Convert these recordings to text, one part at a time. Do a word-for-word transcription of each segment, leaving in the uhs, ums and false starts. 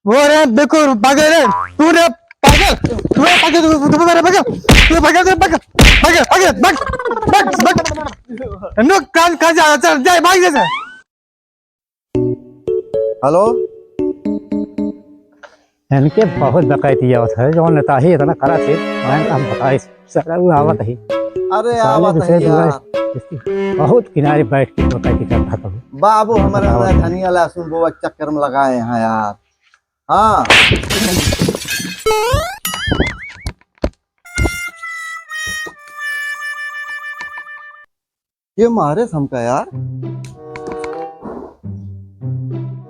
वो रे बेकुर पागल है, तू रे पागल, तू रे पागल, तू, तू मेरे पागल, तू पागल, तू पागल, पागल, पागल, भाग, भाग, भाग। नो, कान, कान जा, चल, जा, भाग जा, जा। हेलो? इनके बहुत डकैती आवत है, जो नेता ही इतना करा थे, मैं हम बताए, साला वो आवत ही। अरे, साले आवत दूसरे है दूसरे यार। बहुत किनारे बैठ के डकैती करता था वो। बाबू, हमारे बताओ। वाला धनिया लहसुन बोवा के चक्कर में लगाए हैं यार। हाँ। ये मारे हमका यार।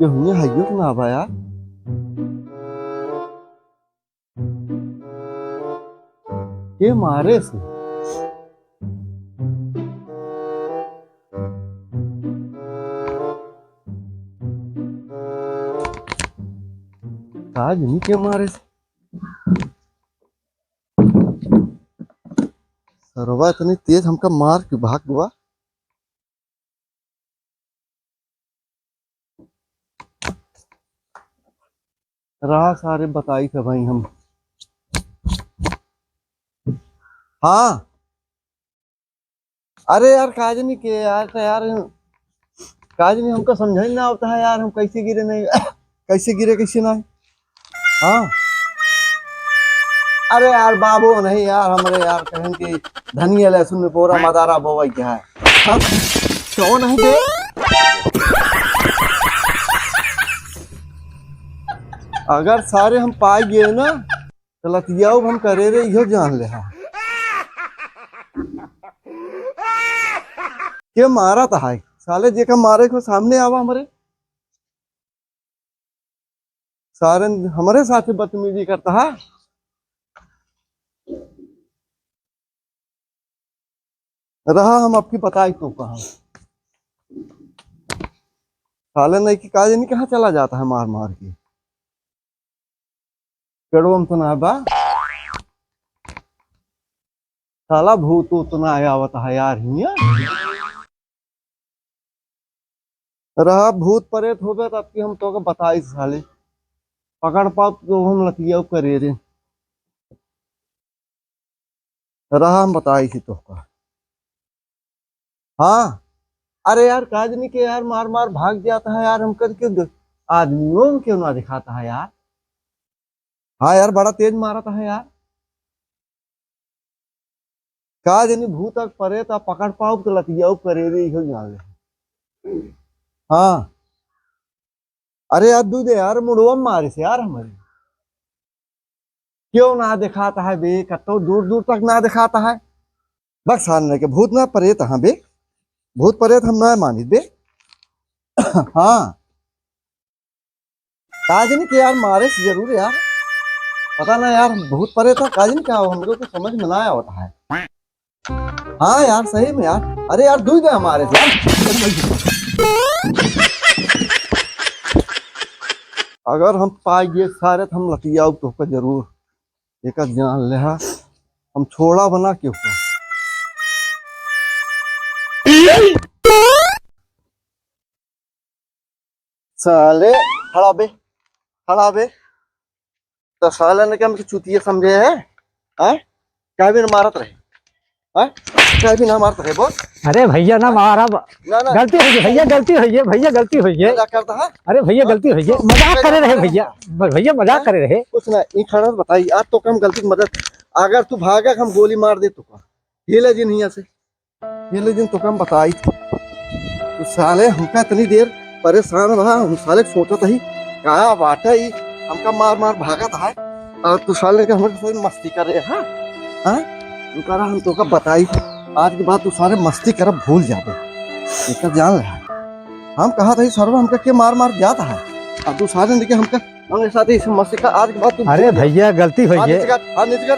ये हुने हइयो के ना बा यार। ये मारे से। का जनी के मारे से। सरवा इतनी तेज हमका मार के भाग गवा। रहा सारे बताई थे भाई हम। हाँ। अरे यार, काजनी के यार, तो यार, काजनी हमका समझ ही ना आवता है यार, हम कैसे गिरे नहीं, कैसे गिरे, कैसे नहीं। हाँ। अरे यार, बाबू नहीं यार, हमरे यार कहें कि धनिया लहसुन में बोरा मदारा बोवई के है। हाँ? क्यों नहीं बे? अगर सारे हम पाई गए ना, तो लतियाऊ हम करे रे, इहो जान ले हा। के मारत है? साले जेका मारे को सामने आवा हमरे। सारे हमरे साथे बदतमीजी करता है। रहा हम आपकी बताई तो कहा। साले नहीं कि काजे नहीं कहाँ चला जाता है मार मार के। पेड़वा में तो ना बा। साला भूत ऊत ना आवत है यार हियाँ। रहा भूत प्रेत होबे तब की हम तोके बताई साले। पकड़ पाओ तो हम लतियाऊ करे रे। रहा हम बताई थी तोहका। हाँ। अरे यार, काजनी के यार मार मार भाग जाता है यार, हम कर क्यों दे-, आदमियों में क्यों ना दिखाता है यार। हाँ यार, बड़ा तेज मारता है यार। काजनी भूत अक परे ता पकड़ पाओ तो लतियाऊ करे रे, इहो जान ले। हाँ। अरे यार, दूध यार, मुड़वा मारे से यार हमारे। क्यों ना दिखाता है बे, कतो दूर दूर तक ना दिखाता है। बस सामने के भूत ना प्रेत हाँ बे, भूत प्रेत हम ना मानित बे। हाँ, काजनी के यार मारे से जरूर यार, पता ना यार, भूत प्रेत का काजनी क्या हो, हमरे को समझ में ना आवत है। हाँ यार, सही में यार। अरे यार, दुई दे हमारे से यार। अगर हम पाई गए सारे, तो हम लतियाऊ तोहका जरूर। एका जान ले हा, हम छोड़ा बना के ऊपर। साले, खड़ा बे, खड़ा बे। तो साले ने क्या हमके चूतिया समझे है? हैं? क्या भी ना मारत रहे? हैं? क्या भी ना मारत रहे, बोल। अरे भैया, ना मारा ब-, ना, ना। गलती होइ गई भैया, गलती होइ गई भैया, गलती होइ गई। मजाक करता है? अरे भैया, हाँ? गलती होइ गई, तो मजाक करे रहे भैया। मजाक। ब-, भैया, मजाक हाँ? करे रहे। कुछ ना, ई खड़ा बताई, आज तो कम गलती की मदद, अगर तू भागा, हम गोली मार दे तो का? ये ले जिन हिया से। ये ले जिन तो कम बताई। तो साले हमका इतनी देर परेशान रहा, हम साले सोचत ही, का बात है ई, हमका मार मार भागत है, और तू साले के हमरे साथ मस्ती करे, हाँ? हाँ? तू कह रहा, हम तोका बताई, आज के बाद तू साले मस्ती करब भूल जाबे, एकर जान ले। हम कहा था, सरवा हमका के मार मार जात है, अब तू साले ने के हमका हमरे साथ इस मस्ती का आज के बाद तू अरे भूल जा। भैया, गलती हुई हाथ है। नीचे कर, हाथ नीचे कर।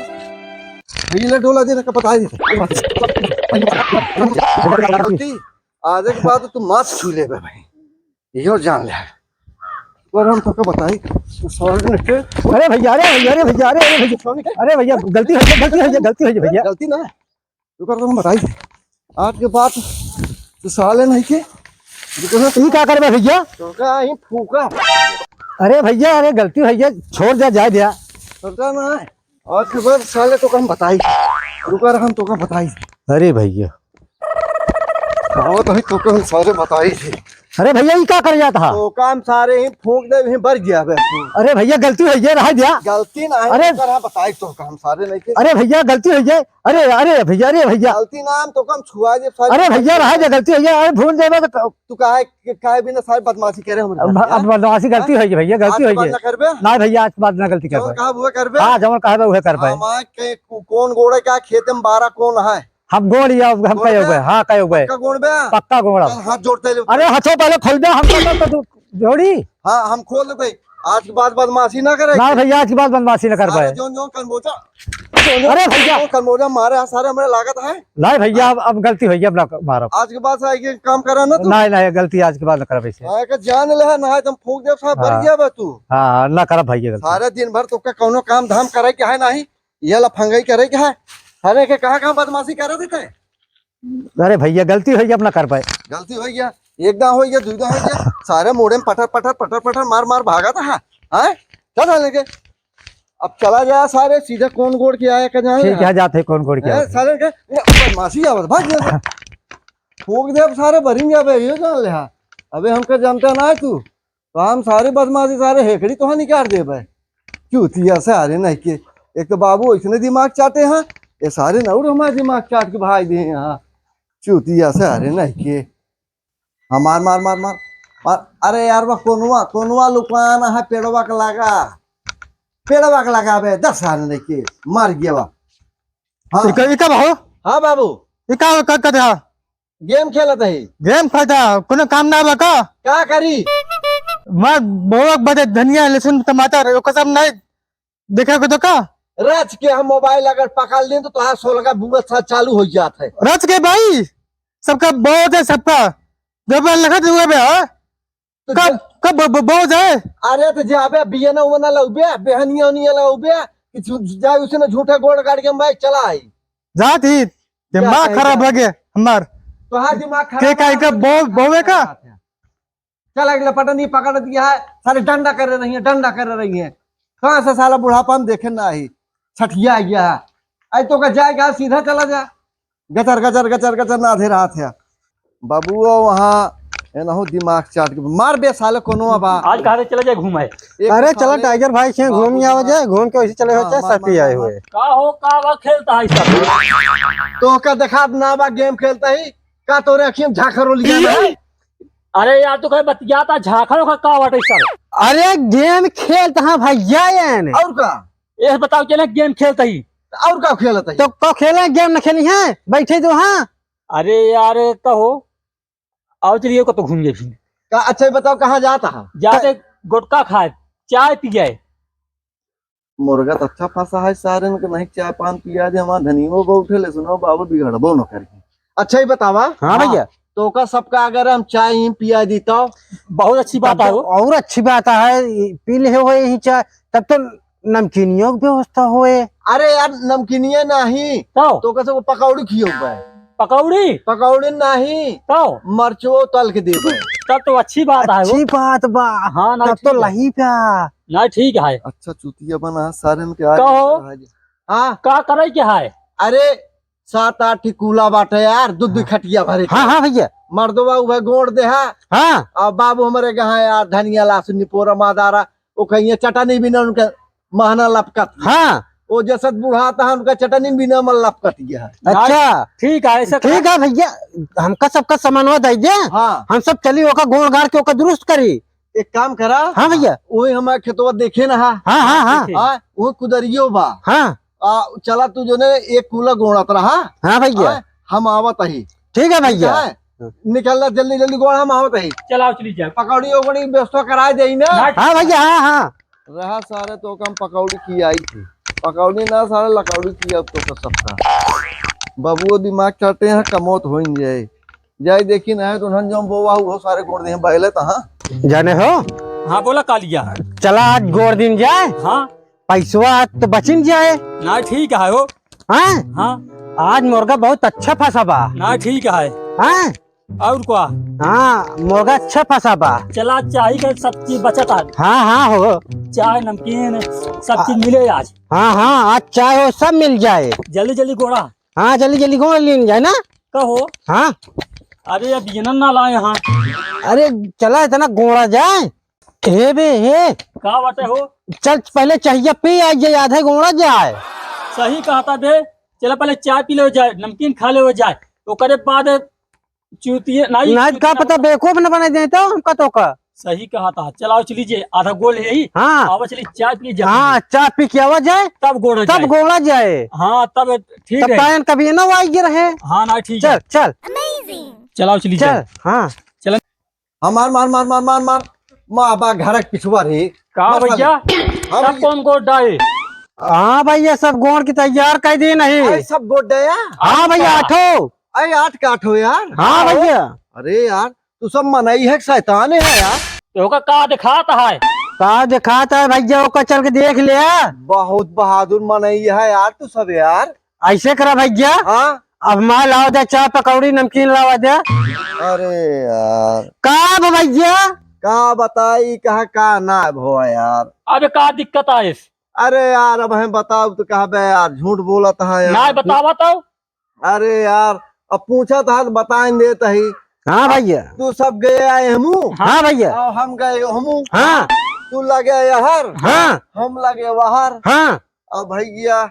भैया, ले डोला दे ना, बताई दे। गलती, आज के बाद तू माथ छू लेबे भाई, इहो जान ले। और हम तोके बताई, तो सॉरी ने के अरे भैया, अरे भैया, अरे भैया, अरे, अरे भैया, अरे भैया, गलती होइ गई, गलती होइ गई, गलती होइ गई भैया। गलती ना, रुका, रुका, हम बताई। आज के बाद तू साले नहीं के, रुका ना। तू का करबे भैया? तो का ही फूका। अरे भइया, अरे गलती भइया, छोड़ दे, जाए द्या। छोड़ता ना है। आज के बाद सारे तोका हम बताई। रुका रहा, हम तोका बताई। अरे भइया। कहो तो ही तोका हम सारे बताई थी। अरे भइया, ई का कर जात हा? तोका हम सारे ही फूंक दे, ही बर गया बे। अरे भइया, गलती भइया, रहा द्या। गलती ना है, अरे। रुका रहा, बताई तोका हम सारे नहीं थे। अरे भइया, गलती भइया। अरे, अरे भइया, अरे भइया। गलती ना हम तोका हम छुआ दे सारे। अरे भइया, रहा द्या, गलती भइया, अरे भूल जाए तो। तू काहे, काहे बिना सारे बदमाशी करे हमरे साथ, अब, हाँ? अब बदमाशी गलती हाँ? होई गई भइया, गलती आज के होई बाद गई। ना करबे? ना भइया, आज के बाद ना गलती जवन करबे। कहा उहे करबे? हाँ, जवन कहबे उहे करबे। हाँ, माँ के को-, कौन गोड़े का खेत में बारा कौन है? हम गोड़ या हम गोड़ कहे बे? हुए, हाँ, कहे हुए। पक्का गोड़ बे? पक्का गोड़। चल, हाथ जोड़ते ले। अरे, हाथों पहले खोल दे, हम तो, तो, तो जोड़ी। हाँ, हम खोल देते। आज के बाद बदमाशी ना करे। ना भइया, आज के बाद बदमाशी ना करबे। सारे जौन, जौन कनबोजा, जौन, जौन अरे भइया। कनबोजा मारे, हाँ, सारे हमरे लागत है। नहीं भइया, अब, अब गलती होई, अब ना मारब। आज के बाद से आगे काम करा ना तू। नहीं, नहीं, गलती आज के बाद ना करबे से। हाँ, एक जान ले है, ना है तुम फूंक दे, साहब, बर हाँ। गया बे तू। हाँ, ना करब भइया गलती। सारे दिन भर तोका कौनो काम धाम करे के है नहीं, ये लफंगई करे के है। अरे के कहाँ, कहाँ बदमाशी करे देते? अरे भइया, गलती होई, अब ना कर पाए। गलती होई गया, एक दाव होई गया, दुई दाव होई गया, सारे मोड़े में पटर, पटर, पटर, पटर, मार, मार भागा था। हाँ, हाँ? चल साले के। अब चला जाए सारे, सीधे कौन गोड़ के आए का जाए ठीक ना। है, जात है कौन गोड़ के ए, आए। साले के, ए, बदमाशी आवत, भाग जा। फूंक दे अब सारे, बरिन जाबे, ये जान ले, हाँ। अबे हमका जानता ना है तू, तो हम सारे बदमाशी, सारे हेकड़ी तोहा निकाल देबे। चूतिया सारे नहीं के, एक तो बाबू ऐसने दिमाग चाटे हैं, ये सारे नौर हमारे दिमाग चाट के भाई दे हैं। चूतिया सारे नहीं के। हाँ, मार, मार, मार, मार, मार। अरे यार, वह कोनवा, कोनवा लुकाना है, पेड़वा के लगा, पेड़वा के लगा बे, दस साल नहीं के, मर गया बा। हाँ। इका, इका बाबू? हाँ बाबू। इका, का, का, का, गेम खेलत है। गेम खेलता, कोनो काम ना बा का? का करी? मार बोवक बदे धनिया, लहसुन, टमाटर, ओकर सब नहीं देखे को तो का? रच के हम मोबाइल अगर पकड़ लें तो तोहार सोलह का बुआ सा चालू हो जात है। रच के भाई, सबका बहुत है, सबका। जब लगत हुए बे, हाँ? तो कब, जा- कब ब-, ब-, बहुत है? अरे तो जाबे बियना उयना लउबे, बेहनिया उनिया लउबे, कि झू-, जाए उसे ना झूठा गोड़ गाड़ के हम भाई चला आई। जात ही, दिमाग खराब हो गया हमार। तोहार दिमाग खराब के है, काहे का हमार बो-, दिमाग बोवे का? खराब है। चल, अगला पटनी पकड़ दिया है, सारे डंडा कर रही है, डंडा कर रही है। कहाँ से साला बुढ़ापा में देखे ना ही, छठिया गया है। आई तो का जाएगा, सीधा चला जा। गचर, गचर, गचर, गचर ना आधे रात है। बाबुआ वहाँ, ए नहो दिमाग चाट के मार बे साले कोनो बा। आज कहाँ से चला जाए घूम आए? एक अरे तो चला साले टाइगर भाई से घूम बाबू ही आवा दिमाग जाए, घूम के वैसे चले हो हाँ, चाहे मार, साथ ही मार, आए मार, हुए। मार। का हो, का बा खेलता है सब? तो का देखा ना बा गेम खेलता ही, का तोरे अखियन झाखरो लिया ना है? अरे यार, तू कहे बतियाता झाखरो का, का बाटे सब? अरे गेम खेलता हाँ भैया ये ने। और का? ये बताओ के ना गेम खेलता ही। और का खेलता ही? तो को खेले गेम न खेली है? बैठे जो हाँ। अरे यार, कहो, आओ चलिए, कतो घूम जाए फिर। का, अच्छा, ये बताओ, कहाँ जाता है? जाते गुटखा खाए, चाय पी जाए। मुर्गा तो अच्छा फंसा है, सारे के नहीं चाय पान पिया दे, हमार धनियो बैठे ले, सुनो बाबू, बिगड़बो न करी। अच्छा, ये बतावा। हाँ भैया। तो का सबका अगर हम चाय ही पिया दी तो? बहुत अच्छी बात है वो। और अच्छी बात है, पी ले हो यही चाय, तब तो नमकीनियों की व्यवस्था होए। अरे यार, नमकीनिया नहीं। तो? तो कैसे वो पकौड़ी खियो बे? पकौड़ी? पकौड़ी नहीं। तो? मरचो तल के देबे। तब तो अच्छी बात है वो। अच्छी बात बा। हाँ, ना, तब तो ठीक है। लही प्या। ना, ठीक है। अच्छा, चूतिया बना सारे में के आज कहो। हाँ। का करे के है? अरे, सात आठ ठी कूला बाटे यार, दू दू हाँ। खटिया भरे के। हाँ, हाँ भैया। मर्दवा उहे गोड़ दे है। हाँ। अब बाबू हमरे कहाँ यार, धनिया लास निपोरा मादारा, ओ कहिए चटनी बिना उनके महना लपकत। हाँ। ओ जसत बुढ़ाता है, उनका चटनी बिना मन लपकत गया है। अच्छा। ठीक है, ऐसा ठीक करा। है भैया, हमका सबका सामानवा दे दे। हाँ। हम सब चली ओका गोड़ गाड़ के ओका दुरुस्त करी। एक काम करा। हाँ भैया। वही हमारे खेतवा देखे ना हा। हाँ, हाँ, हाँ। हाँ, वो कुदरियो बा। हाँ। आ, चला तू जो ने एक कूला गोड़त रहा। हाँ भैया। हाँ, हम आवत ही। ठीक है भैया। ठीक है? निकलना जल्दी जल्दी गोड़, हम आवत ही। चलाओ, चली जाओ। पकौड़ी ओकड़ी व्यवस्था कराए देई ना। ना, हाँ भैया, हाँ, हाँ। रहा सारे तो कम पकौड़ी की आई थी। पकौड़ी ना सारे लकौड़ी की अब तो कर सकता। बबुओ दिमाग चाटे हैं, कमौत होइन जाए। जाए देखी ना है तो उन्हन जो बोवा हुआ सारे गोड़ दे बैले तो हाँ। जाने हो? हाँ, बोला कालिया। चला आज गोड़ दिन जाए। हाँ। पैसवा तो बचिन जाए। ना, ठीक है हो। हाँ? हाँ। आज मुर्गा बहुत अच्छा फंसा बा। ना, ठीक है। हाँ? और का? हाँ, मुर्गा अच्छा फंसा बा। चला, चाय का सब चीज बचत है। हाँ, हाँ, हो। चाय, नमकीन, सब चीज मिले आज। हाँ, हाँ, आज चाय हो, सब मिल जाए। जल्दी, जल्दी गोड़ा। हाँ, जल्दी, जल्दी गोड़ा लेन जाए ना। कहो। हाँ। अरे, अब ये ना, ना लाए हाँ। अरे, चला, इतना गोड़ा जाए। हे बे, हे। का बाटे हो? चल, पहले चाहिया पी आ जाए, आधा गोड़ा जाए। सही कहा था बे। चला, पहले चाय पी ले जाए, नमकीन खा ले जाए, ओकरे बाद चूतिए, नहीं, नहीं, चूतिए का ना पता, बता। बेवकूफ न बना दे तो हमका तो का। सही कहा था। चलाओ, चली जे, आधा गोल है ही। हाँ। आवा, चली, चाय पी जा। हाँ, चाय पी के आवा जाए, तब गोड़ा तब जाए। गोड़ा जाए। हाँ, तब ठीक तब है। तायन कभी ना आई गिर है। हाँ, ना, ठीक चल, है। चल। चलाओ, चली चल, जाए। हाँ। चल। हमार, मार, मार, मार, मार, मार। माँ बा घर के पिछुआ रे। का मत भैया? साले। हाँ सब भैया। कौन गोड़ डाए? हाँ भैया, सब गोड़ की तैयार कर दी नहीं। अरे सब गोड़ डाया? हाँ भैया, अच्छा। आठो। अरे आठ का आठो यार। हाँ भैया। अरे यार, तू सब मनई है कि शैतान है यार? तो ओका का दिखात है? का दिखात है भैया, ओका चल के देख ले। बहुत बहादुर मनई है यार तू सब यार। ऐसे करा भैया। हाँ? अब माँ लावा दे, चाय पकौड़ी नमकीन लावा दे। अरे यार। का अब भैया? का बताई, कहा का ना अब हो यार। अबे का दिक्कत आइस? अरे यार, अब हम बताओ तो कहबे यार, झूठ बोलत है यार। ना बतावा तो। अरे यार, अब पूछत है तो बताइन देत ही। हाँ भैया। तू सब गए आए हमू। हाँ भैया। और हम गए हमू। हाँ। तू लगे यहर। हाँ। हम लगे वहर। हाँ। अब भैया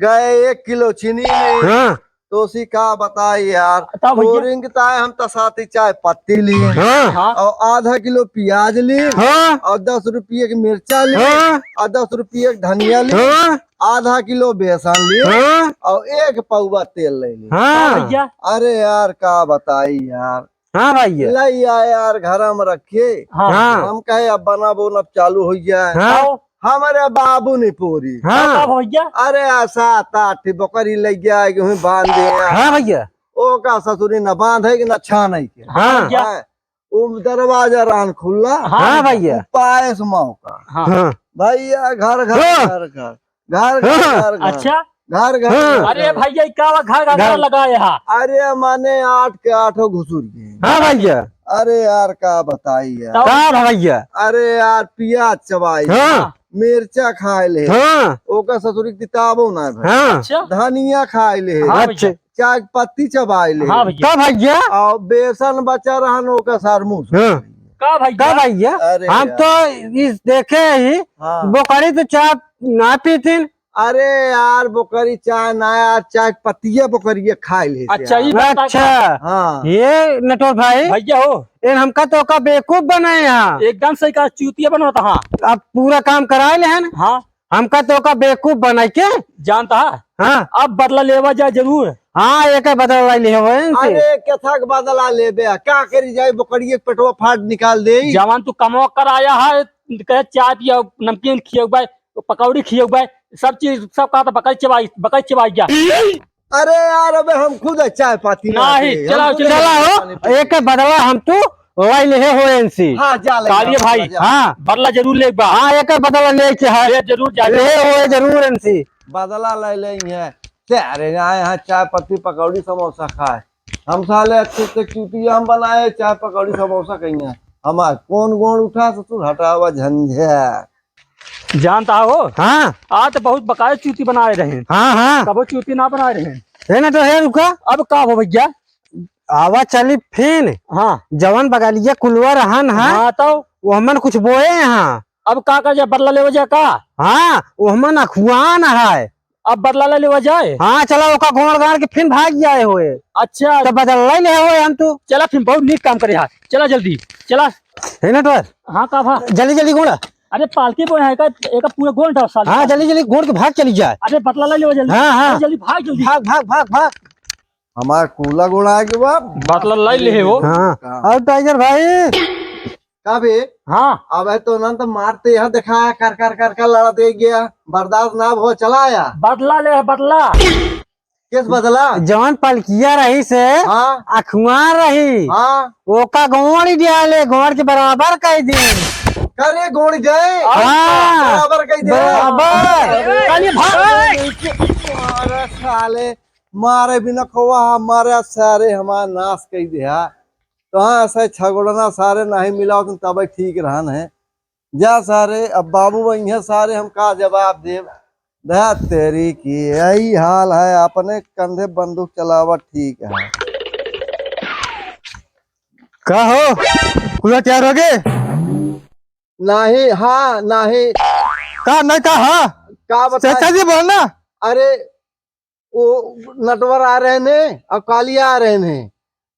गए एक किलो चीनी ली। हाँ। तो उसी का बताई यार। बताओ भैया। बोरिंग ताए हम तसाती चाय पत्ती ली। हाँ। हाँ। और आधा किलो प्याज ली। हाँ। और दस रुपये की मिर्चा ली। हाँ। और दस रुपये की धनिया ली। हाँ। आधा किलो बेसन ली। हाँ। और एक पौवा तेल ले ली। हाँ। हाँ भैया। अरे यार का बताई यार। हाँ भैया। लइया यार घर में रखे। हाँ। हाँ। हम कहे अब बना बोन अब चालू हो जाए। हाँ। आओ। हमारे बाबू नहीं पूरी। हाँ। का भैया? अरे आ सात आठ बकरी लइया है कि हुई बांध दे। हाँ भैया। ओका ससुरी न बांध है कि न छान है के। हाँ भैया। हाँ। वो दरवाजा रान खुला। हाँ भैया। पायस मौका। हाँ। हाँ। भैया घर घर हाँ। घर घर। घर घर हाँ। घर घर। अच्छा। घर घर हाँ। घर अरे घर। भैया, ई का बा घर घर घर घर। लगाए हा? अरे माने आठ के आठों घुसुर गए। हाँ भैया। अरे यार का बताई यार। तब? का भैया? अरे यार प्याज चबाई। हाँ। मिर्चा खाए ले। हाँ। ओकर ससुरी के तिताबो ना भाई। हाँ। अच्छा। धनिया खाए ले। हाँ भैया। अच्छा। चाय के पत्ती चबाए ले। हाँ भैया। का भैया? और बेसन बचा रहन ओकर सरमू से। हाँ। का भैया? का भैया? अरे हम यार। तो इस देखे ही हाँ। बोकरी तो चाय ना पीतीन। अरे यार, बोकरी चाय ना यार, चाय के पत्तिया बोकरिया खाए ले से अच्छा, यार। ई बात अच्छा। का? हाँ। ये नटवर भाई। भैया हो। ए, हमका तो का बेवकूफ बनाए यहाँ। एकदम सही कहा, चूतिया बनवत हा। अब पूरा काम कराए ले हन। हाँ। हमका तो का बेवकूफ बनाए के। जानता है? हाँ। अब बदला लेवा जाए जरूर। हाँ, एक बदला ले हो इनसे। अरे, केथा के बदला लेबे? का करी जाए, बोकरिया के पेटवा फाट निकाल दे। जवान तू कमवा कराया है, कहे चाय पिया, नमकीन खियौबे, पकौड़ी खियौबे, सब चीज, सब कहा था, बकरी चबाई, बकरी चबाई गया। अरे यार, अबे हम खुद चाय पाती ना नहीं, आते, चला, हम खुद चला। चला हो, पानी पीते। एक बदला हम तू लाई ले हो इनसे। हाँ, जा ले, कालिए जा, भाई, जा। हाँ। बदला जरूर ले बा। हाँ, एक बदला ले के है। ले जरूर जा। ले हो जरूर इनसे। बदला ले ले है। ते अरे आए यहाँ चाय पत्ती, पकौड़ी, समोसा खाए। हम साले अच्छे से चूतिया हम बनाए, चाय पकौड़ी, समोसा कहीं है। हमार कौन गोड़ उठा, ससुर हटावा झंझट। जानता हो? हाँ। आज तो बहुत बकायदा चूती बनाए रहे। हाँ, हाँ। कबो चूती ना बनाए रहे। है ना तो है, रुका। अब का हो भैया? आवा चली फिन। हाँ। जवन बगलिया कुलवा रहन है। हाँ, तो? वो हमन कुछ बोए यहाँ। अब का कर जा, बदला लेवे जा का? हाँ, वो हमन अखुआन है। अब बदला ले लेवा जाए? हाँ, चला, ओका गोड़ गाड़ के फिन भाग जाए होए। अच्छा। तो बदला ले होए हम तो। चला, फिन बहुत नीक काम करे हा। चला जल्दी, चला। है ना तो? हाँ, का भा? जल्दी, जल्दी गोड़। अरे, पालकी बोए है का, एका पूरा गोड़ डाल साले। हाँ, जल्दी, जल्दी गोड़ के भाग चली जाए। अरे, बदला ले लेवा जल्दी। हाँ, हाँ। अरे, जल्दी भाग, जल्दी। भाग, भाग, भाग, भाग। हमार कूला गोड़ा के बा। बदला ले ले हो। हाँ। का? और टाइगर भाई। का बे? हाँ। अब है तो ना तो मारते यहाँ देखा कर, कर, कर, कर लड़ा दे गया। बर्दाश्त ना हो, चला आया। बदला ले, बदला। किस बदला? जवन पलकिया रही से हाँ। अखुआ रही। हाँ। ओका गोड़ ही दिया ले, गोड़ के बराबर कर दी। करे गोड़ गए? हाँ। बराबर कर दे। बराबर। अरे, काली भाग। अरे, साले। मारे बिना खोवा, मारे सारे हमार नाश कई दिया। तो हाँ, ऐसे छगड़ना सारे नहीं मिला होतन तबे ठीक रहन है। जा सारे, अब बाबू वहीं है सारे, हम का जवाब देब? दया तेरी की यही हाल है, अपने कंधे बंदूक चलावत ठीक है। का हो, पूरा तैयार हो गए? नहीं, हाँ, नहीं। का नहीं, का हाँ? का बताएं? चाचा जी बोलना। अरे, वो नटवर आ रहे ने और कालिया आ रहे ने,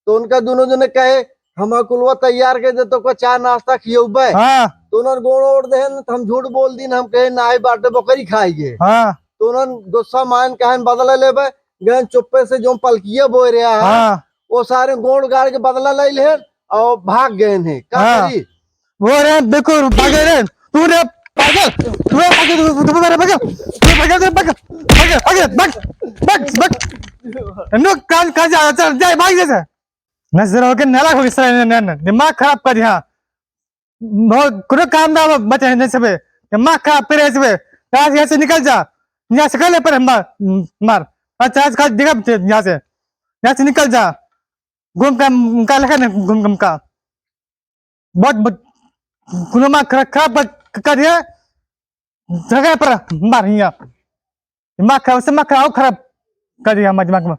तो उनका दोनों जने कहे, "हम कुलवा तैयार कर दे, तो को चाय नाश्ता खियौबे।" हाँ। तो उन्होंने गोड़ ओढ़ देहन, तो हम झूठ बोल दीन, हम कहे, "नाई बाटे, बकरी खाएंगे।" हाँ। तो उन्होंने गुस्सा मान कहन बदला लेबे, गए चुप्पे से जो पलकिया बोए रहा है, हाँ। वो सारे गोड़ गाड़ के बदला ले लेहन और भाग गए हैं। का हाँ। करी? वो रे, बिल्कुल भागे रे। तू रे पागल, तू रे पागल, तू, तू मेरे पागल, तू पागल, तू पागल, पागल, पागल, बक, बक, बक। नो, कान, कान जा, चल, जा, भाग जा। नजर हो के नालायक हो गए सारे, न, न, न, दिमाग खराब कर दिया। बहुत कुछ काम ना बचे हैं जैसे बे। दिमाग खराब करे ऐसे बे। यहाँ से, यहाँ से निकल जा। यहाँ से कर ले पर मार, मार। अच्छा, आज कल दिखा यहाँ से। यहाँ से निकल जा। घूम का, का लगा ना घूम, घूम का। बहुत, बहुत, कुनो दिमाग खरा-, खराब कर, कर दिया। जगह पर मार हिया। दिमाग खराब, से दिमाग खराब, खराब कर दिया हमारे दिमाग में।